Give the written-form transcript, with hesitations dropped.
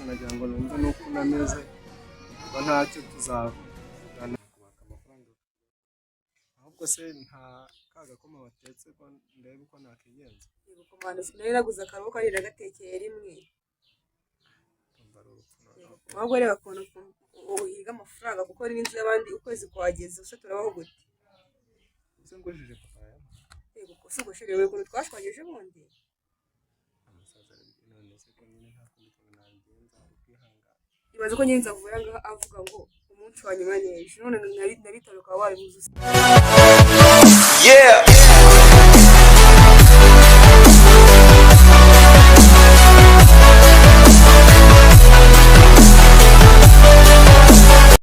Nagira ngo numve n'uko unameze. Ubwo ntacyo, tuzavugana kubaka amafaranga. Ahubwo se nta ka gakoma watetse ko ndebe uko nakigenza? Yego komanda, nari naguze akarabo kandi nagatekeye rimwe. Ndumva ari urupfu noneho. Ahubwo reba ukuntu uhiga amafaranga, kuko n'inzu y'abandi ukwezi kwageze usa, turabaho gute? Ese ngujije papa yampa? Yego, si ubwo chéri, ukuntu twashwanyije ubundi. Umusaza arabye. None se ko nyine nta kundi kuntu nabigenza, ari kwihangana. Ibaze ko nyine nzavuye ngaha avuga ngo umunsi wa nyuma ni ejo, none na bitaro ukaba wabibuze. Yeah.